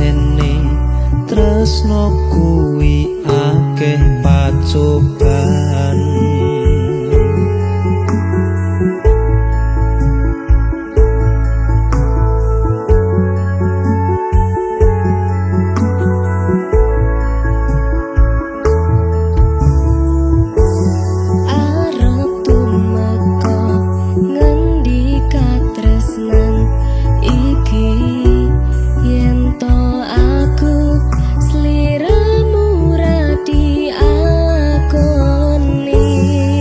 Pancene tresno kuwi akeh pacoban. Arep tumeka ngendi katresnan iki, yen to aku sliramu ra diakoni.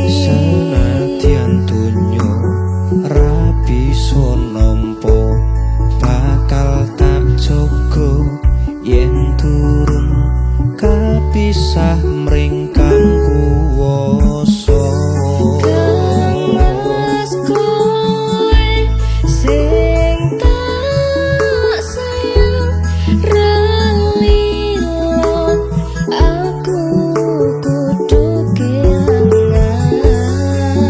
Senadyan donya ra bisa nampa, bakal tak jaga yen turun kapisah mring kang kuwasa. Kang Mas kowe sing tak sayang ra lila, aku kudu kelangan.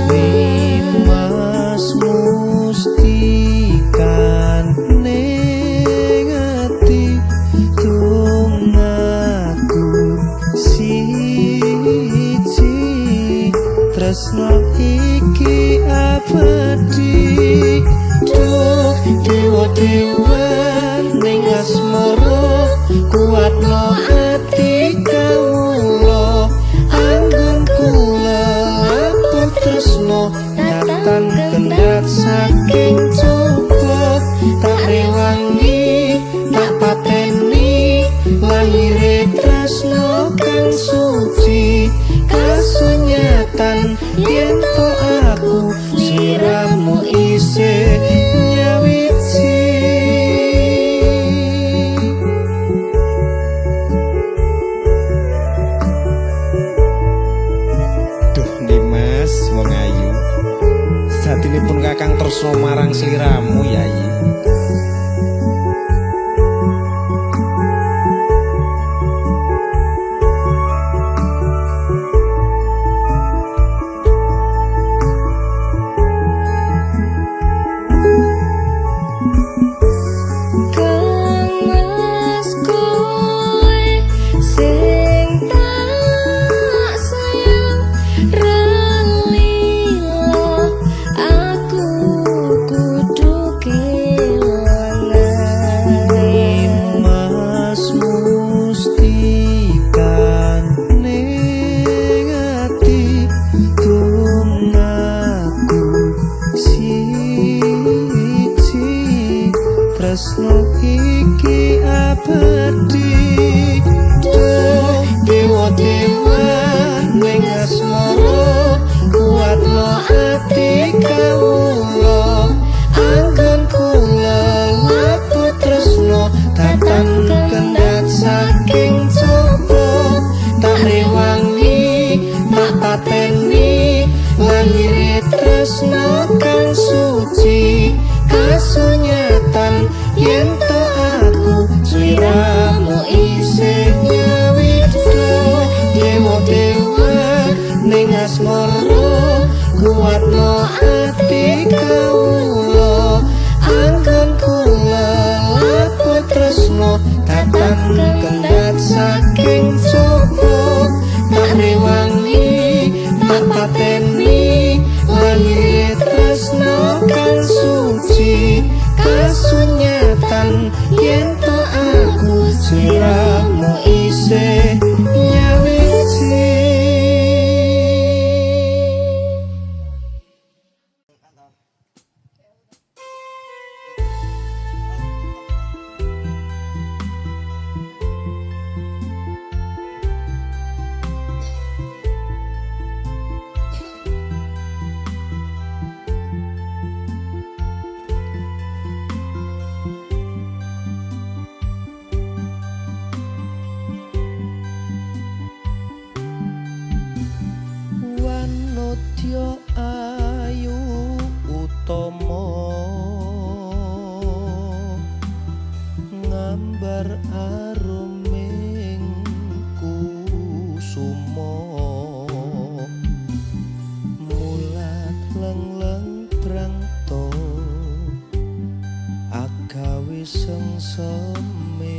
Nimas mustikan ning ati dongaku siji, tresno iki abadi. Duh dewa dewa ning asmara, kuatno ati kawula, anggonku lelabuh tresno tatan kendhat saking coba. Tak rewangi tak pateni lahire tresno kang suci, kasunyatan yen to aku sliramu isih nyawiji. Duh Nimas wong ayu, satinipun Kakang tresno marang sliramu Yayi. Kang Mas kowe sing tak sayang ra lila, aku kudu kelangan. Nimas mustikan ning ati dongaku siji, tresno iki abadi. Duh dewa dewa ning asmara, kuatno ati kawula, anggonku lelabuh tresno tatan kendhat saking coba. Tak rewangi tak pateni lahire tresno kang suci, kasunyatan yen to aku sliramu isih nyawiji. Dewa dewa ning asmara, kuatno ati kawula, anggonku lelabuh tresno tatan kendhat saking coba. Tak rewangi tak pateni lahire tresno kang suci, kasunyatan yen to aku sliramu isih nyawiji. Wanodya ayu utama ngambar aruming kusuma, mulat lengleng brangto agawe sengseme.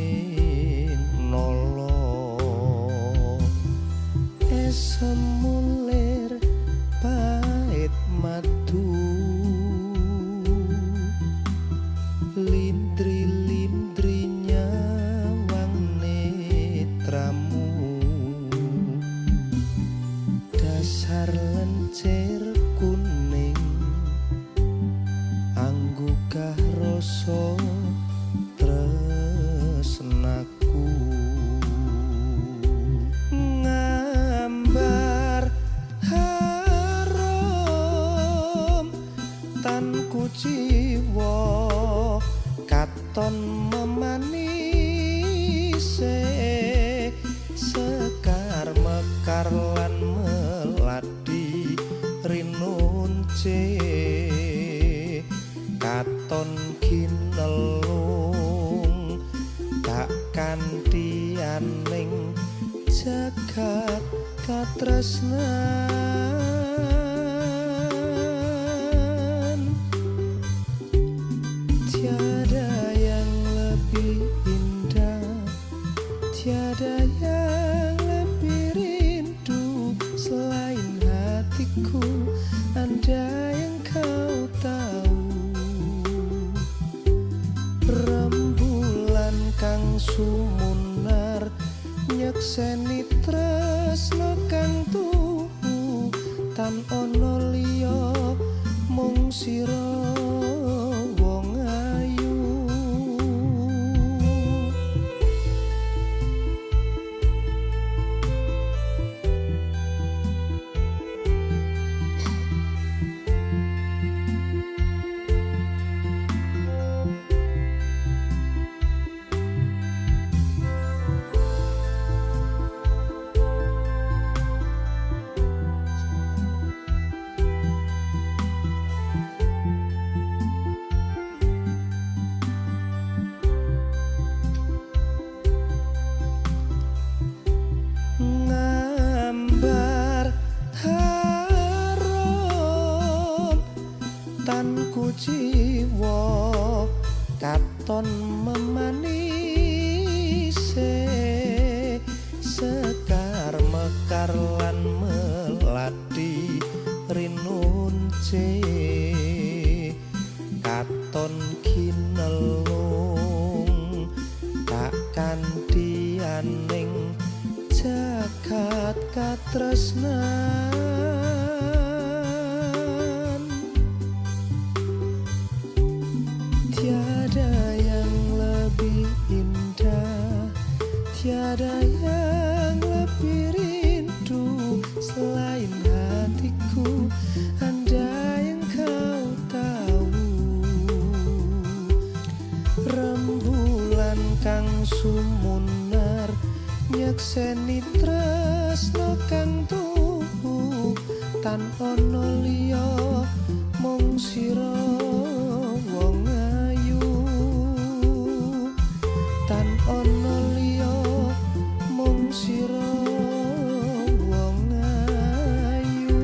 Kandianing jagat katresnan. Tiada yang lebih indah, tiada yang lebih rindu selain hatiku, andai yang kau tahu. Rembulan kang sumunar nyekseni tresno kang tuhu, tan ana liya mung sira wong ayu. Ngambar harum tan kuciwa katon memanise, sekar mekar lan melati rinunce, katon kinelung tak kandianing jagat katresnan. Tiada yang lebih indah, tiada yang lebih rindu selain hatiku, andai yang kau tahu. Rembulan kang sumunar nyekseni tresno kang tuhu, tan ana liya mung sira wong ayu, tan ana liya mung sira wong ayu.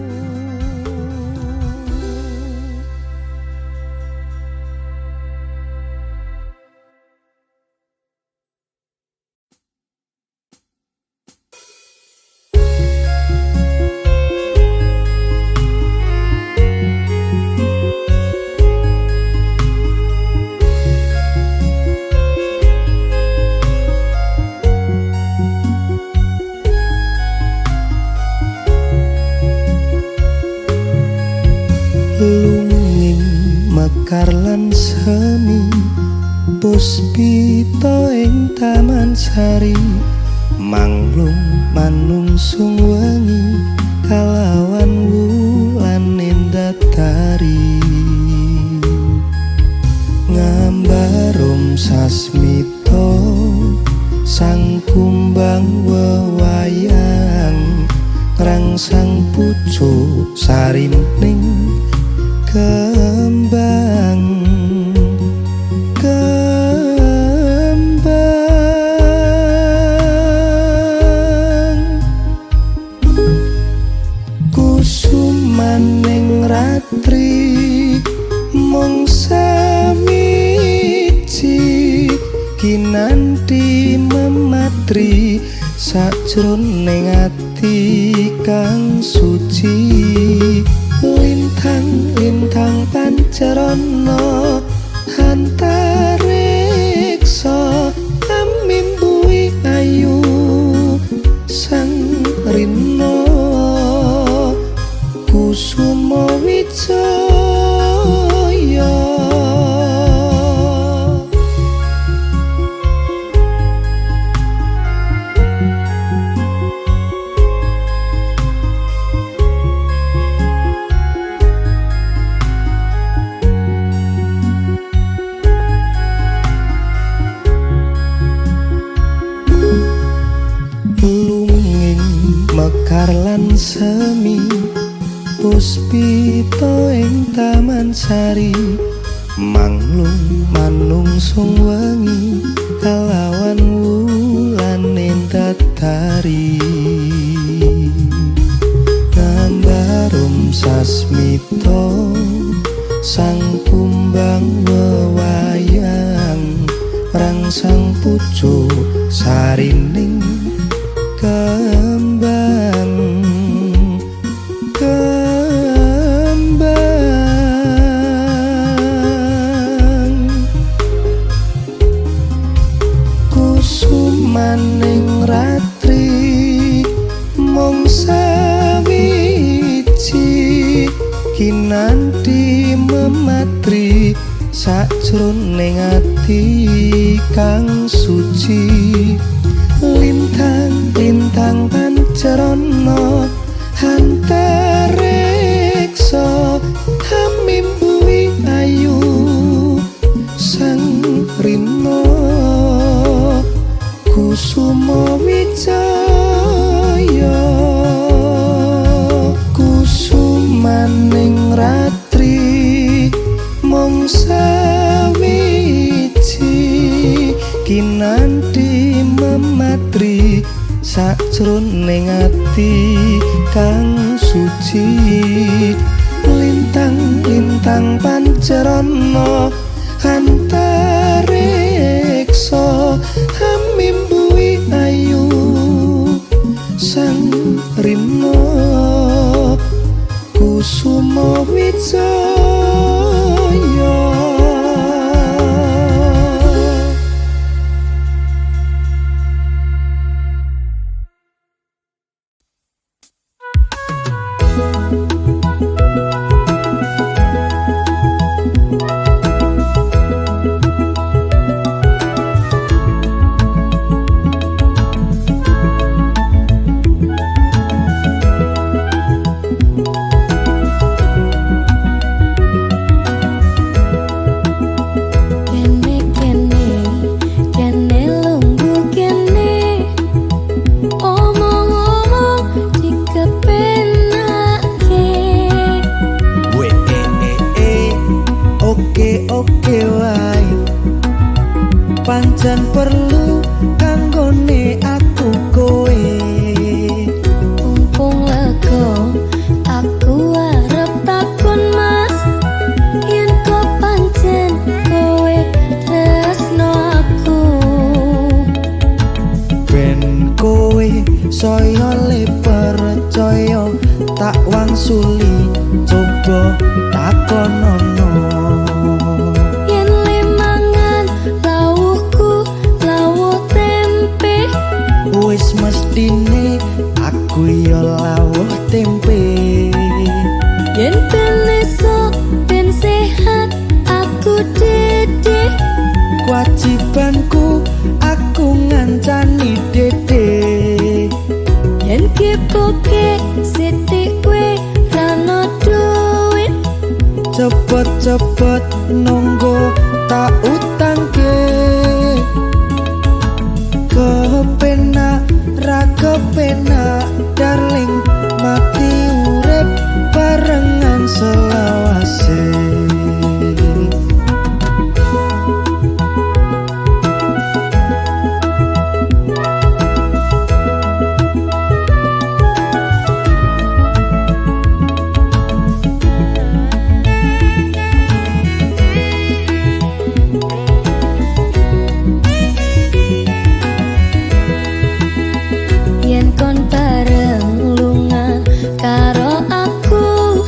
Lunging mekar lan semi puspita ing taman sari, manglung manungsung wengi kalawan wulan endatari. Ngambarum sasmita sang kumbang wewayang, rangsang pucuk sarining kembang kembang. Kusumaning ratri mung sawiji, kinanti mematri sajroning ati kang suci. Lintang-lintang pancarana antariksa amimbui ayu sang rina kusuma wijaya. Lunging mekar lan semi puspita ing taman sari, manglung manungsung wengi kalawan Sarining kembang kembang, kusumaning ratri mung sawiji, kinanti mematri sakjroning ati kang suci. Lintang lintang pancerana antareksa, hamimbuhi ayu sang rina kusuma wijaya. Kusumaning ratri mung sawiji, kinanti mematri sakjroning ati kang suci. Lintang lintang pancerana antareksa, hamimbuhi ayu sang rina kusuma wijaya. Kene kene kene lungguh kene, omong-omong dikepenake. W E E E oke oke wae, pancen perlu kanggone aku kowe. Mumpung lega aku arep takon Mas, yen kok pancen kowe tresno aku. Ben kowe saya le percaya, tak wangsuli coba takonono. Yen le mangan lawuhku lawuh tempe, Wis mestine aku ya lawuh tempe. Yen ben esuk ben sehat aku dede. Kewajibanku aku ngancani dede. Yen kepoke sithik kowe rano duit, Cepet-cepet nunggu tak utangke. Kepenak ra kepenak darling, mati urip barengan selawase. Yen kon bareng lunga karo aku,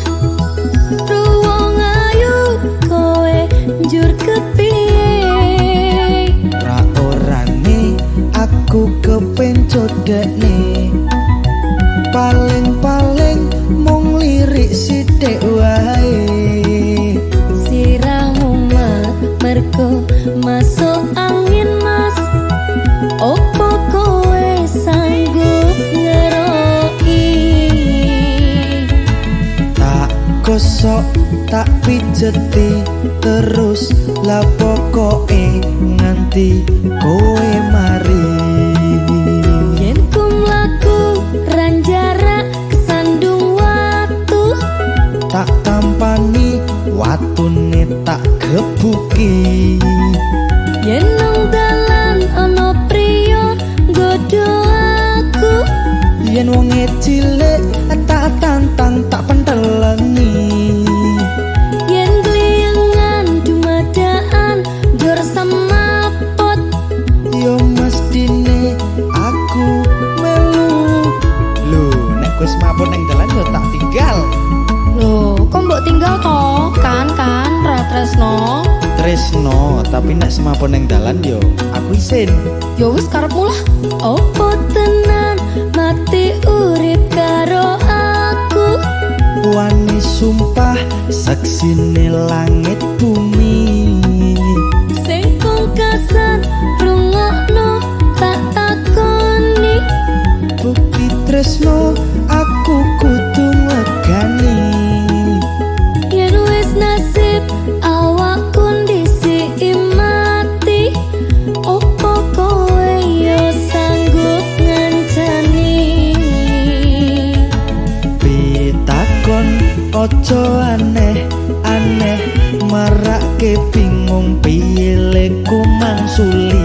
ruwung ayu kowe njur kepiye? Ra orane aku kepencut dekne, paling-paling mung lirik sithik wae. Sirah mumet mergo masuk angin Mas, opo kowe sanggup ngeroki? Tak gosok tak pijeti terus, lah pokoke nganti kowe mari. Yen ku mlaku ranjara kesandung watu, Tak tampani watune tak gebuki. Yen nang dalan ana priya nggodho aku, Yen wonge cilik tak tantang tak pentelengi. Yen kliyengan dumadaan njur semaput, Yo mestine Tapi nek semaput neng dalan yo aku isin. Ya wis karepmu lah. Opo tenan mati urip karo aku? Wani sumpah seksine langit bumi. Sing pungkasan rungokno tak takoni. Bukti tresno aku kudu nglegani. Yen wis nasib awakku ndisiki mati, opo kowe yo sanggup ngancani? Pitakon ojo aneh aneh, marake bingung piye leku mangsuli.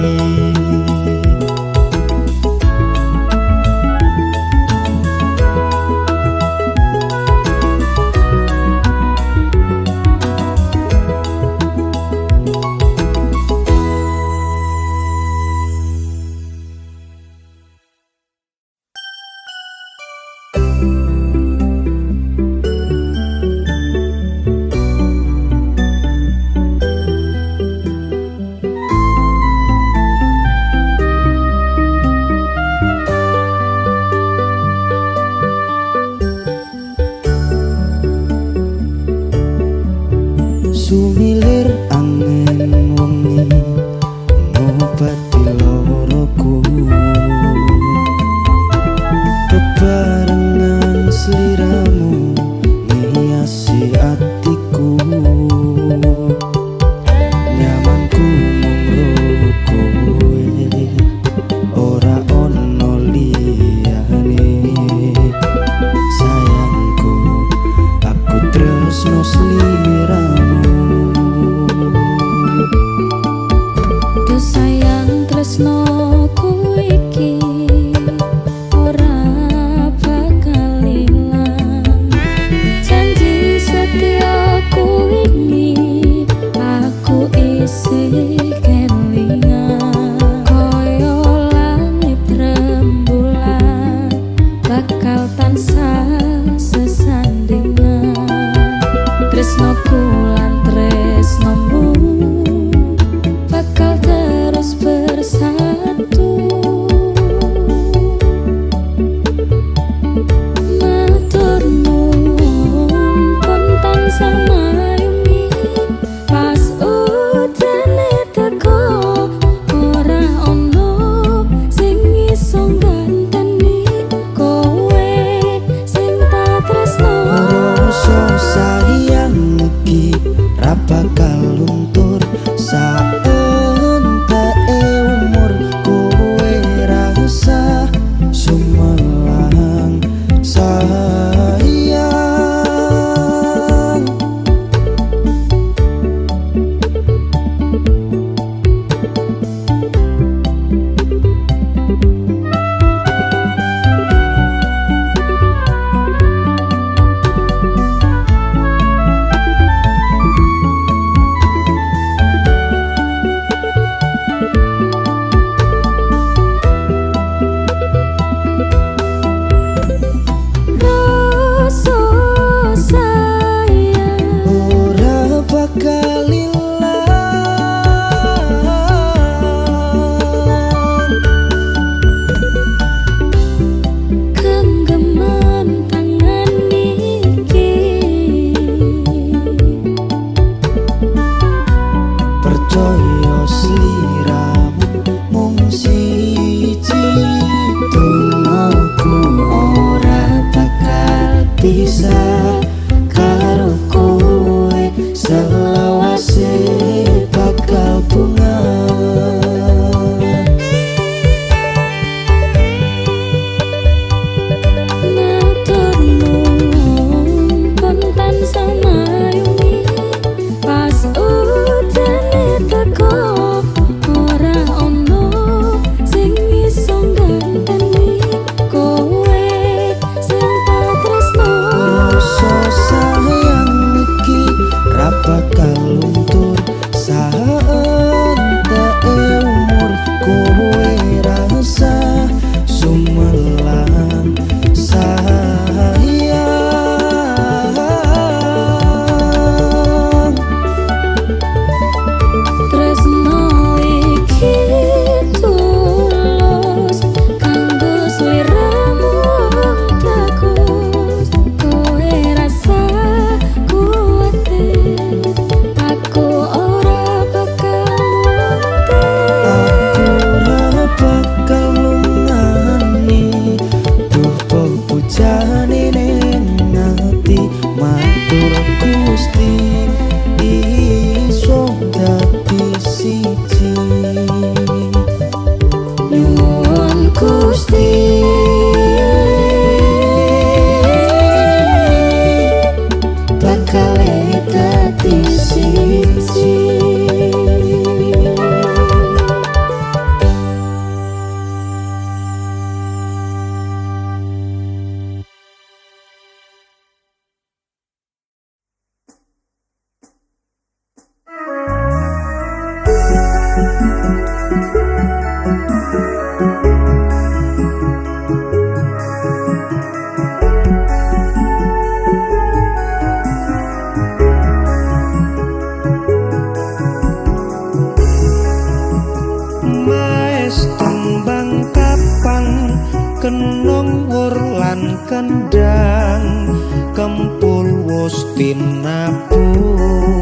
lan kendang kempul wus tinabuh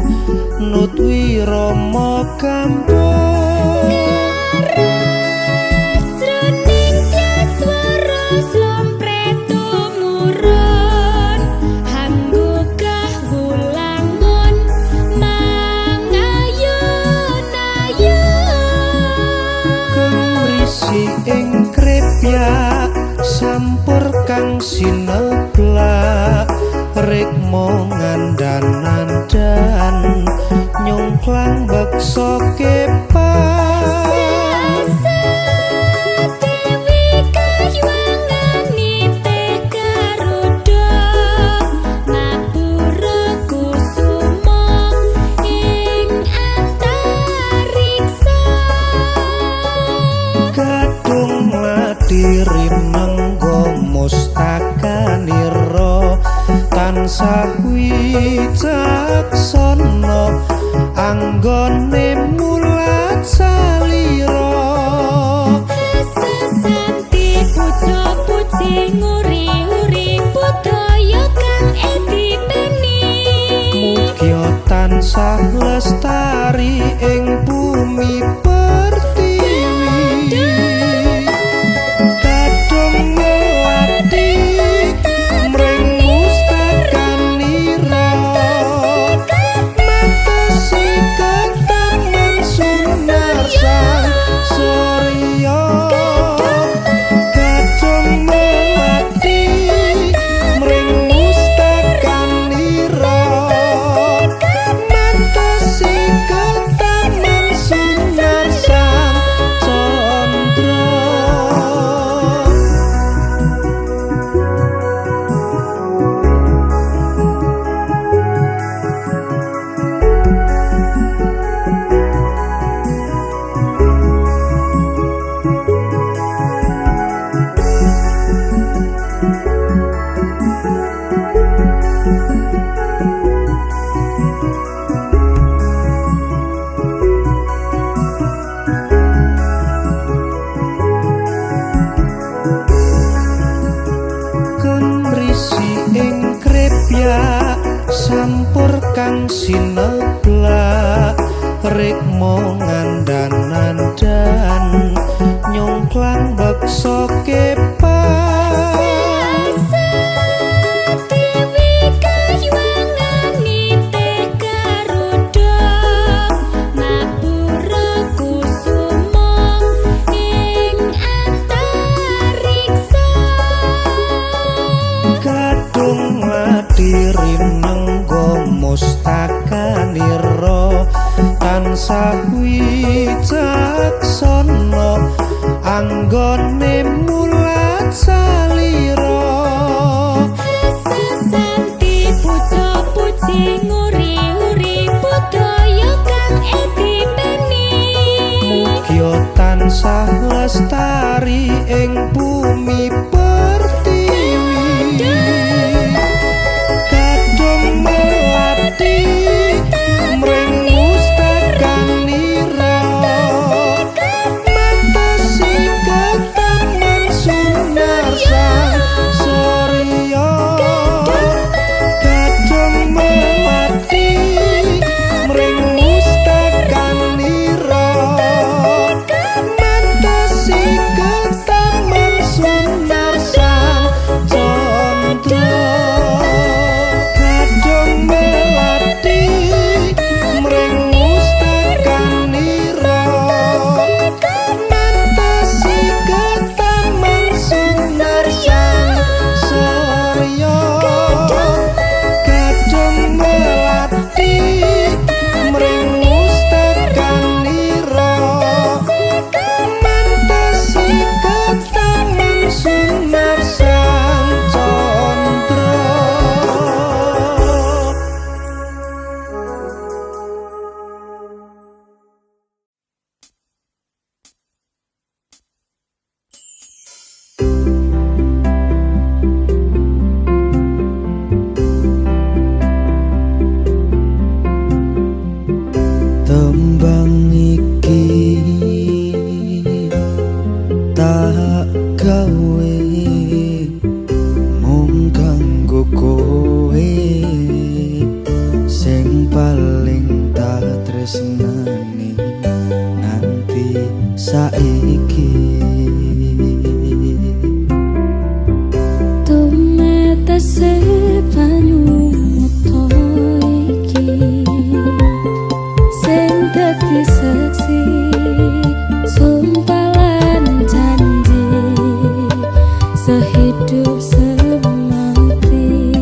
nut wirama kampung. Ngaras jroning tyaswara slompret tumurun hanggugah wulangun mangayun-ayun. Kemrisi ing krepyak sampur kang sineblak rikma ngandhan-andhan nyungklang beksa kepak. Dewi kaywangan nitih garuda mabura kusuma ing antariksa. Kadung mlati rinengga mustakanira tansah wicaksana anggone mulat salira. Sesanti puja-puji nguri-uri budaya kang edipeni. Mugia tansah lestari ing bumi pertiwi. Kadung melati mring mustakanira matesi ketaman sunarsan surya. Kadung melati mring mustakanira matesi ketaman sunarsan candra. Kemrisi ing krepyak sampur kang sineblak rikma ngandhan-andhan nyungklang beksa kepak. Dewi kaywangan nitih garuda mabura kusuma ing antariksa. Kadung mlati rinengga mustakanira tansah wicaksana anggone mulat salira. Sesanti puja-puji nguri-uri budaya kang edipeni. Mugia tansah lestari ing bumi pertiwi. Kadung melati mring mustakanira matesi ketaman sunarsan surya. Kadung melati mring mustakanira matesi ketaman sunarsan candra. Kadung melati mring mustakanira matesi ketaman sunarsan surya. Kadung melati mring mustakanira matesi ketaman sunarsan candra. Tembang iki tak gawe sehidup semati.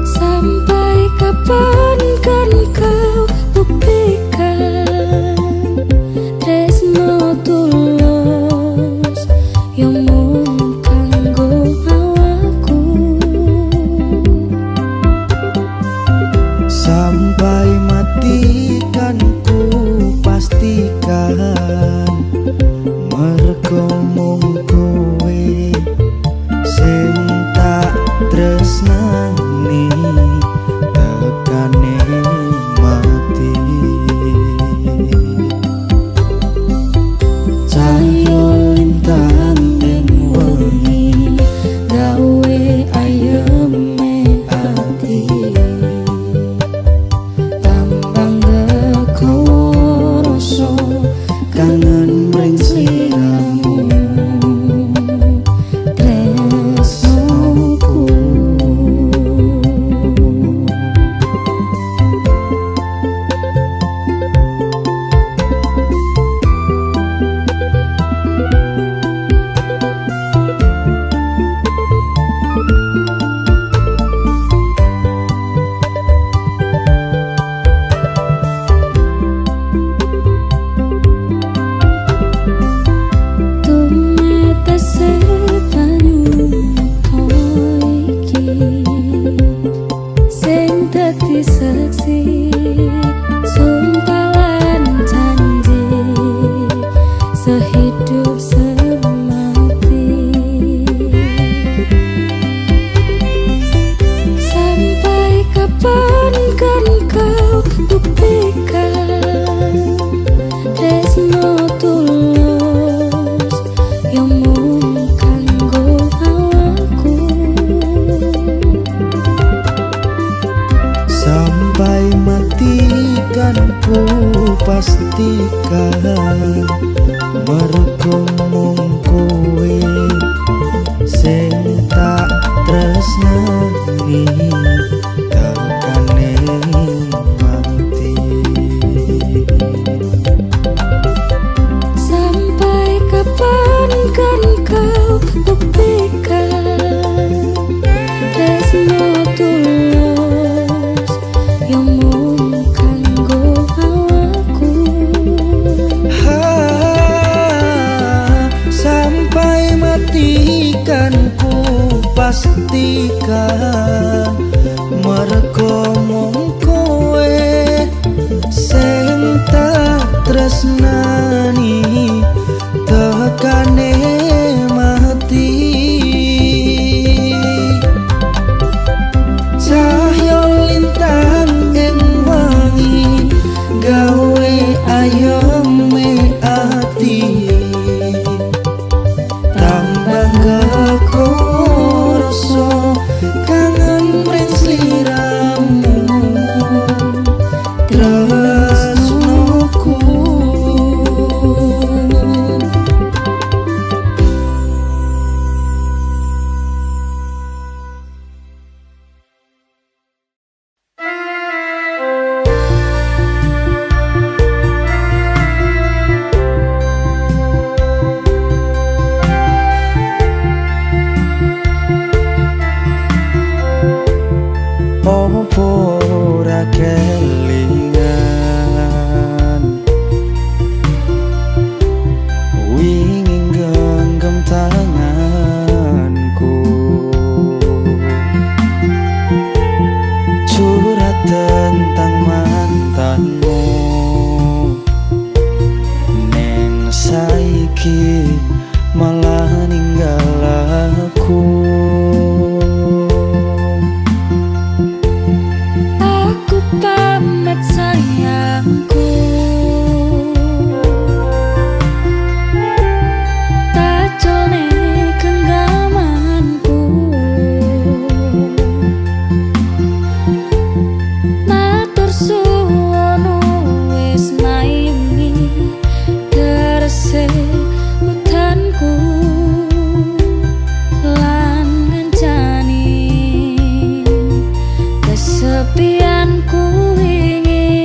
Sampai kapan kan kau buktikan tresno tulus yo mung kanggo awakku. Sampai mati kan ku pastikan mergo mung kowe sing tak tresnani tekane mati. Cahyo lintang ing wengi gawe ayeme ati, tambang gekowo rasa kangen mring sliramu tresnoku. Tumetese banyu mata iki sing dadi saksi sumpah lan janji sehidup semati. Sampai kapan kan kau buktikan tresno tulus yo mung kanggo awakku. Sampai mati kan ku pastikan mergo mung kowe sing tak tresnani tekane mati. Sampai kapan kan kau buktikan tresno tulus yo mung kanggo awakku. Ha, sampai mati kan ku pastikan mergo mung kowe sing tak tresnani tekane mati. Cahyo lintang ing wengi gawe ayeme ati, tambah gekowo rasa kangen mring sliramu tresnoku. Opo ora kelingan wingi genggam tanganku, curhat tentang mantanmu neng saiki malah ninggal aku. Aku pamit sayangku, taculne genggamanku. Matur suwun wis maini terse utanku lan ngancani kesepianku wingi.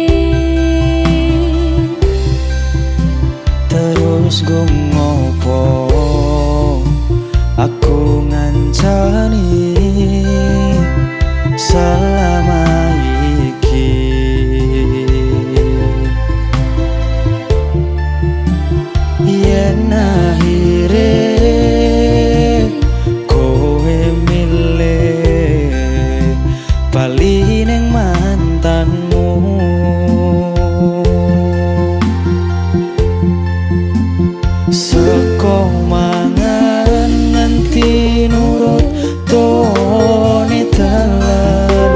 Terus Terus go ngopo aku ngancani selama iki. Yen akhire kowe milih bali ning mantanmu, seko mangan nganti nurut tone dalan,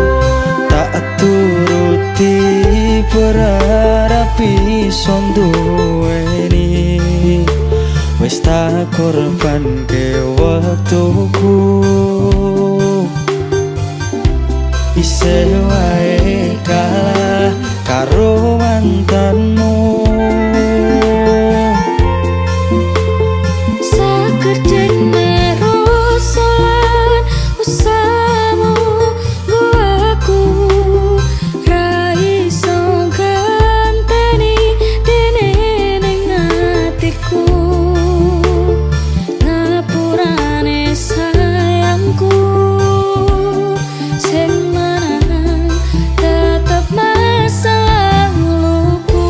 tak turuti berharap iso nduweni. Wis tak korbanke wektuku, isih wae kalah karo mantanmu. Sagedene rasa lan usahamu nggo aku ra iso ganteni dene ning atiku. Ngapurane sayangku sing menang tetep masa laluku.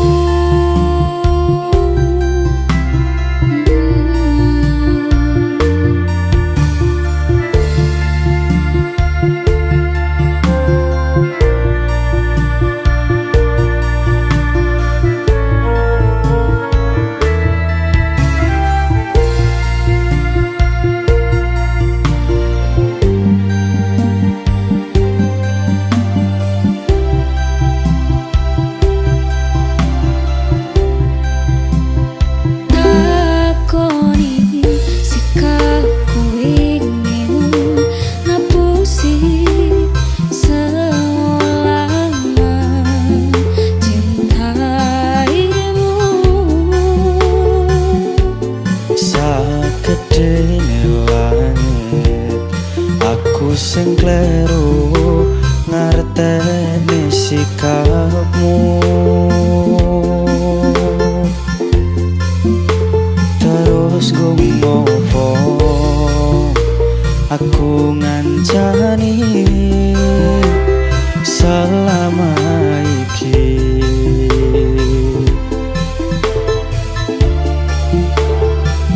Takoni sikapku ingin ngapusi seolah mencintaimu. Sakedene langit aku sing kleru ngerteni sikapmu. Terus go ngopo aku ngancani selama iki.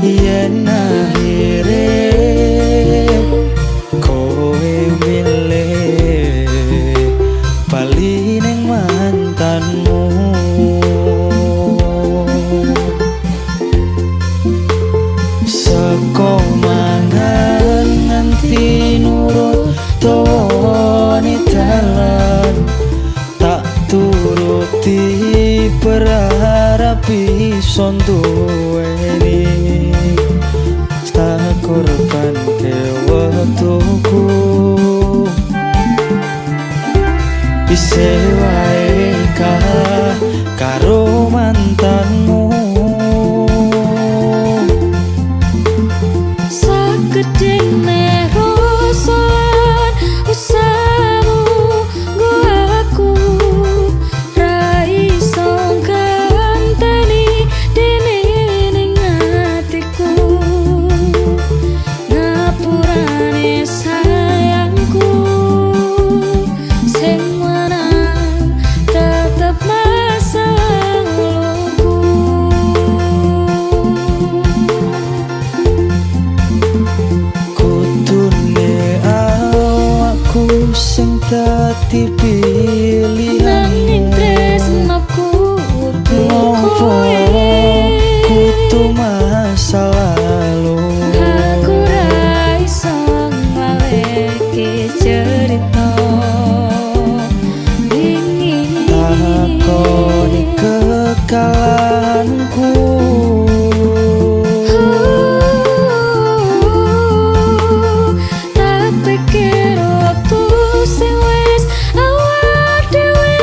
Yen akhire kowe milih bali ning mantanmu, seko mangan nganti nurut tone dalan, tak turuti berharap iso nduweni. Tak korbanke wektuku, isih wae kalah karo mantanmu. Sagedene rasa lan usahamu nggo aku ra iso ganteni dene ning atiku. Ngapurane sayangku sing menang tetep masa laluku. Kudune awakku sing dadi Nanging pilihanmu, tresnaku kudu ngopo kowe. kudu masa lalu. Aku ra iso nglaleke cerita wingi. Takoni kekalahanku, Tak pikir waktu sing wis awak dhewe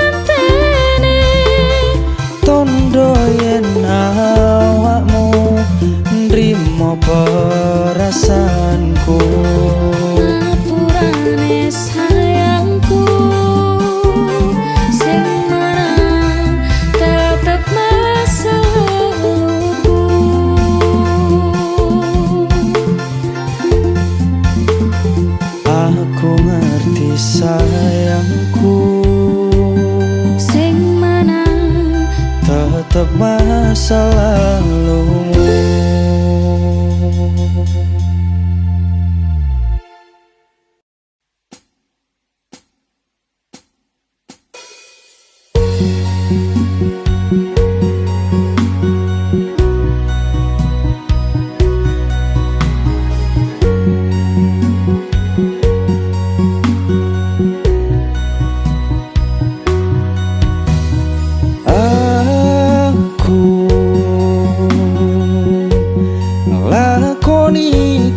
enteni. tondo yen awakmu nrimo perasaanku. Ngapurane sayangku sing menang tetep masa laluku. masa lalumu.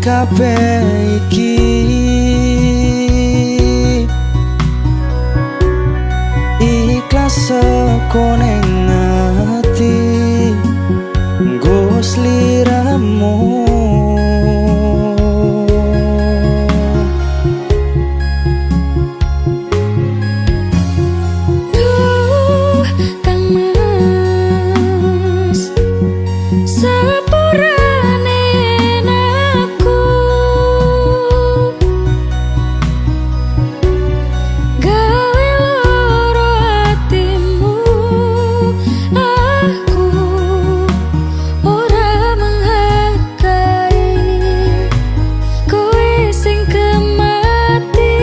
Kabeh iki ikhlas saka ning ati nggo sliramu. Duh Kang Mas, sepurane aku gawe loro atimu, aku ora menghargai kowe sing kemati.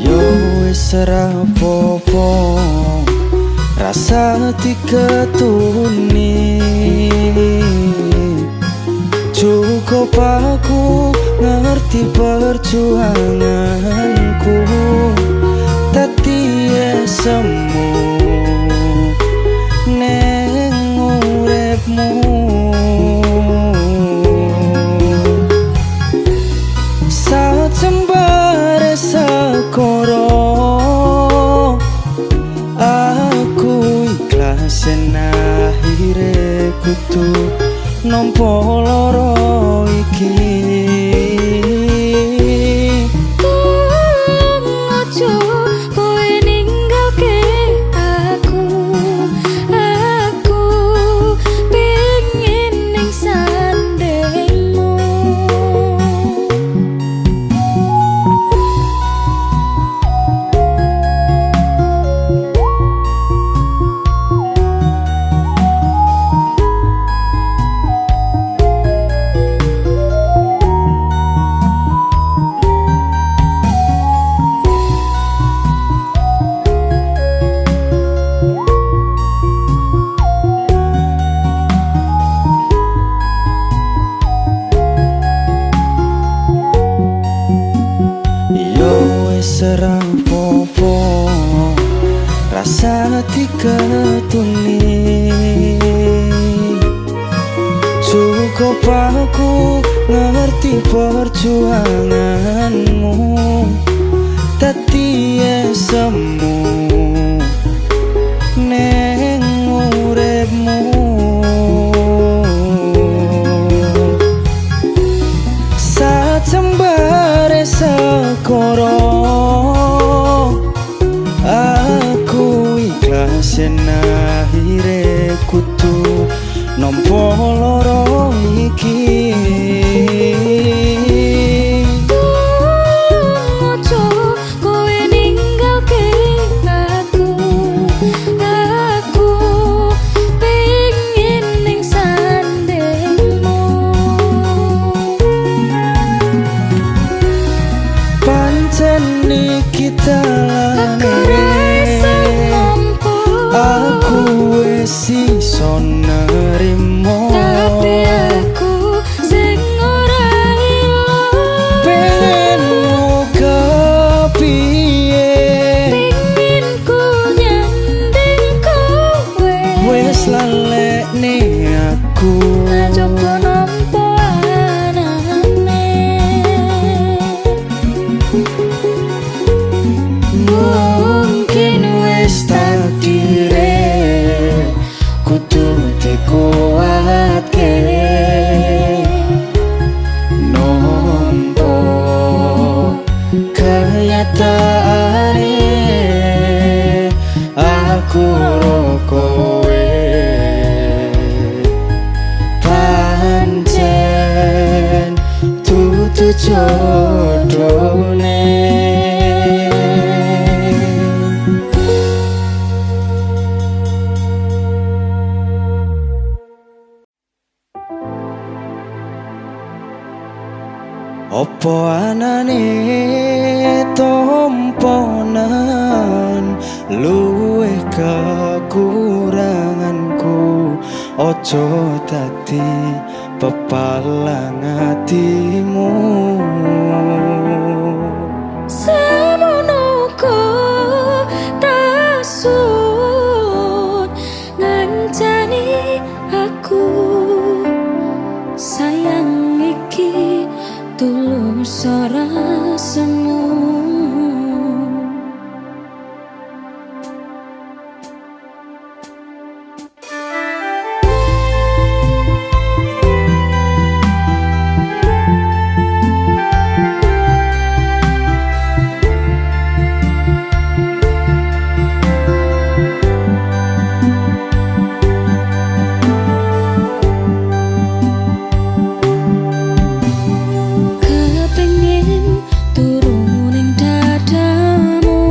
Yo wis ora apa-apa, rasa diketuni. Cukup aku ngerti perjuanganku, dadi semu neng uripmu. Sajembare sekoro aku ikhlas yen akhire kudu nampa lara iki. Tulung ojo kowe ninggalke aku, aku pengin ning sandingmu. Yo wis ora apa-apa, rasa diketuni. Cukup aku ngerti perjuanganmu, dadi semu neng uripmu. Sajembare sekoro aku ikhlas yen akhire kudu nampa lara iki. Tulung ojo kowe ninggalke aku, aku pengin ning sandingmu. Pancen iki Aku dalane, ra iso nampa, aku wis iso nerimo. Tapi aku sing ora ilo. Pengenmu kepiye, Pengin ku nyanding kowe, wis lalekne aku. Coba nampa anane. Mungkin wis takdire kudu dikuatke nampa kenyataane aku ro kowe pancen dudu jodone. Opo anane tomponan luweh kekuranganku, ojo dadi pepalang atimu. Semono tak suwun ngancani aku, sayang iki tulus ora semu. Kepengin turu ning dadamu,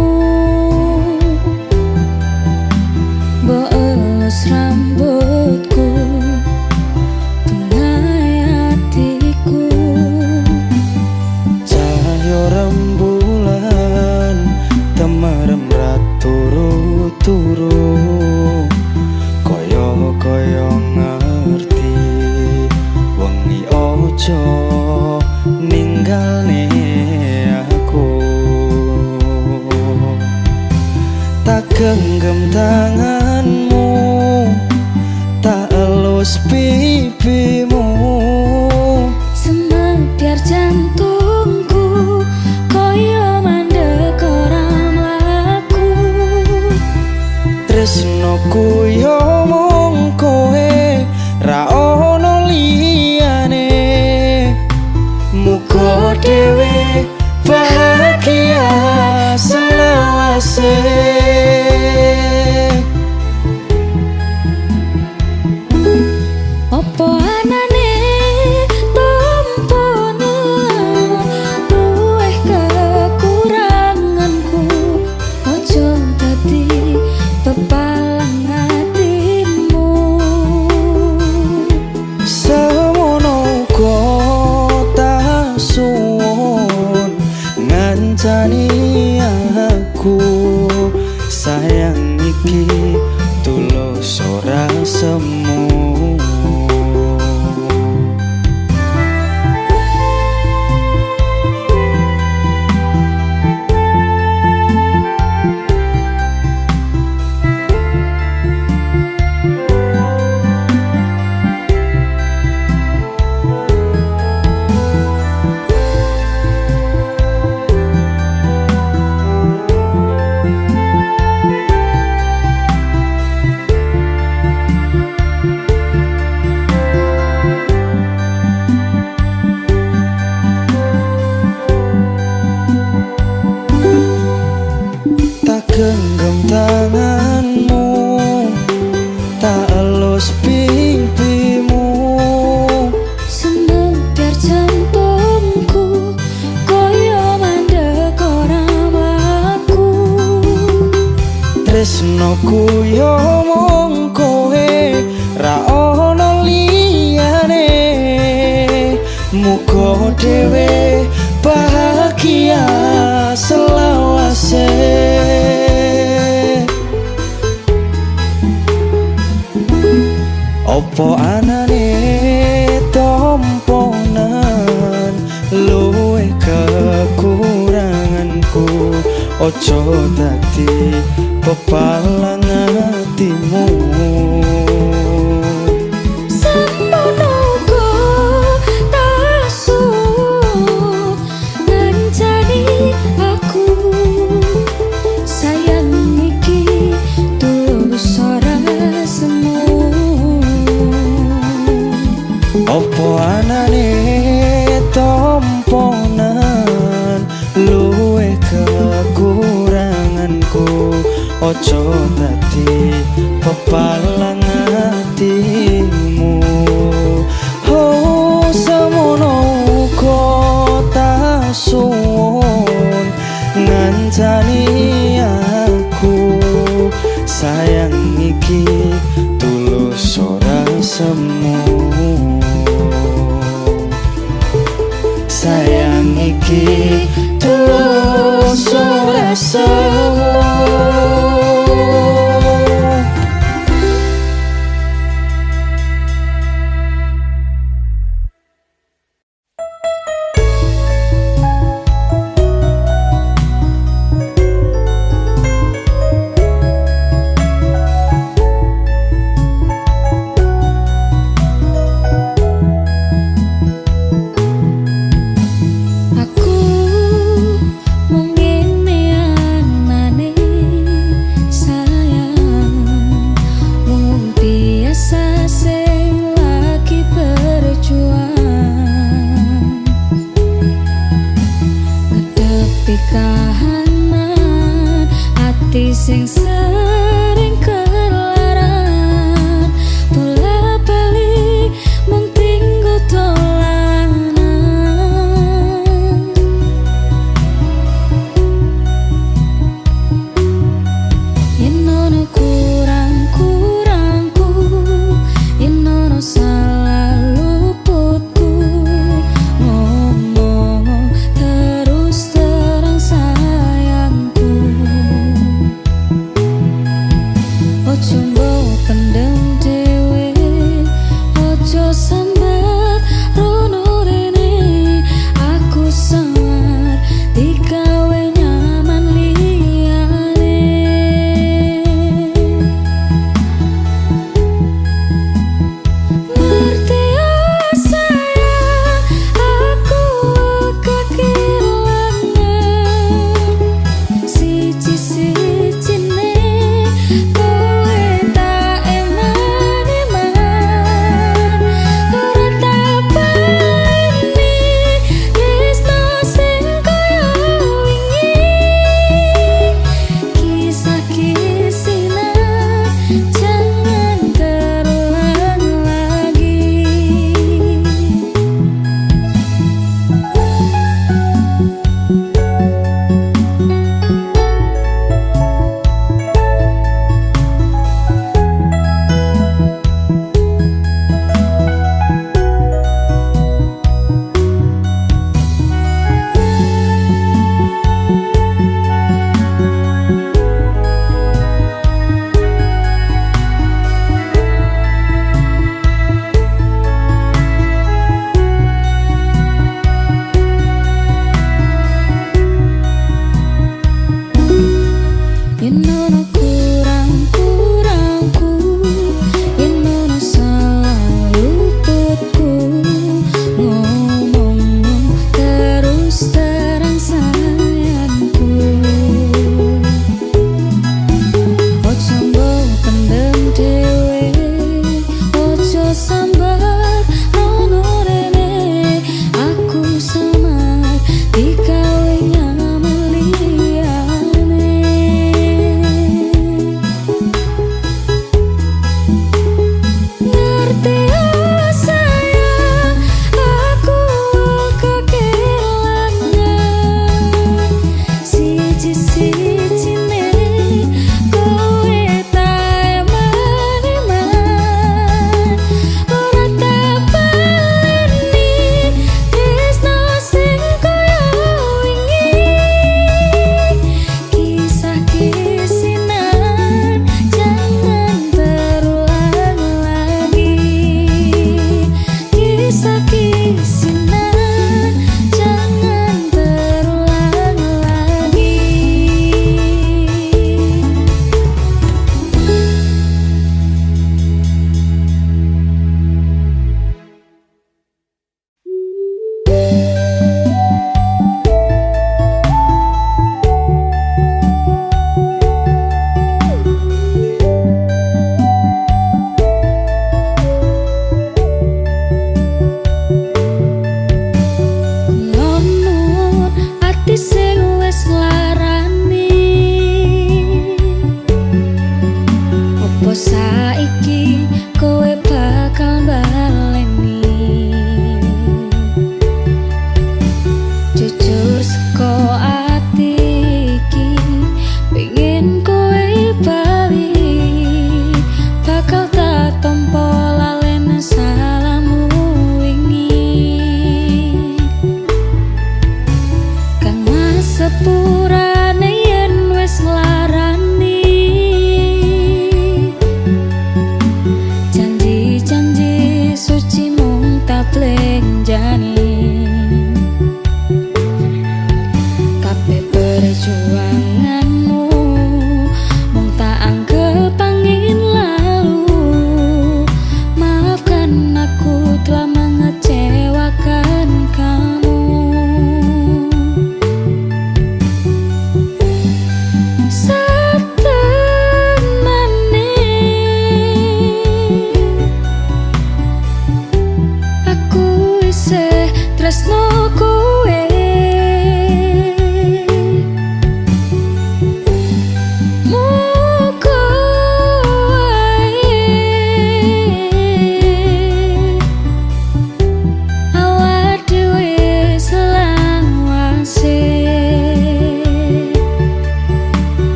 mbok elus rambutku, bungae atiku. Cahyo rembulan temerem ra turu-turu, kaya-kaya ngerti wengi ojo ninggalne aku. Tak genggam tanganmu, tak elus pipimu, Semebyar jantungku koyo mandek ora mlaku. Tresnoku yo mung kowe, ra ono liyane. Muga dhewe bahagia selawase. Opo anane tomponan luweh kekuranganku, ojo dadi pepalang atimu. Semono uga tak suwun ngancani aku, sayang iki tulus ora semu. Tak genggam tanganmu, tak elus pipimu, Semebyar jantungku koyo mandek ora mlaku. Tresnoku yo mung kowe, ra ono liyane. Muga dhewe bahagia selawase. Opo anane tomponan luweh kekuranganku, ojo dadi pepalang atimu. Semono uga tak suwun ngancani aku, sayang iki tulus ora semu. Opo anane tomponan luweh kekuranganku, ojo dadi pepalang atimu. Oh, semono uga tak suwun ngancani aku, sayang iki tulus ora semu. Sayang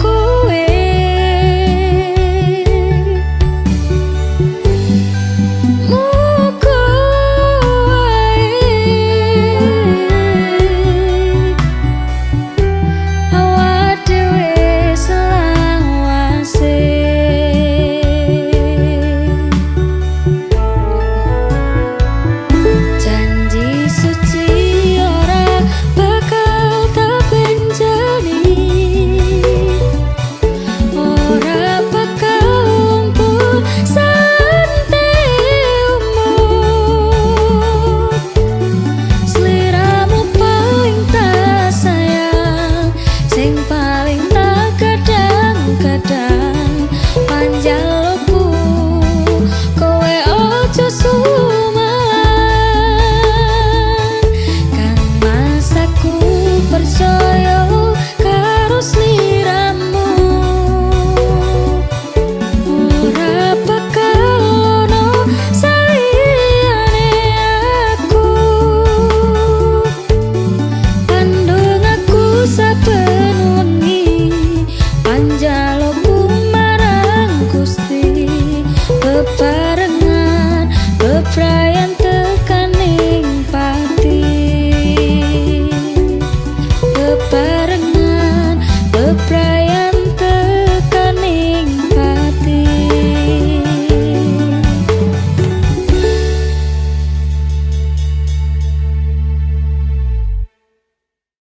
kowe. Muga wae awak dhewe selawase. Janji suci ora bakal tak benjani, ora bakal lumpuh sante umur. Sliramu paling tak sayang, sing paling tak kadang-kadang. Panjalukku kowe ojo sumalang, kang mas aku percaya karo sliramu. Ora bakal ono saliyane aku. Pandung aku saben wengi, panjalukku marang Gusti. Bebarengan bebrayan.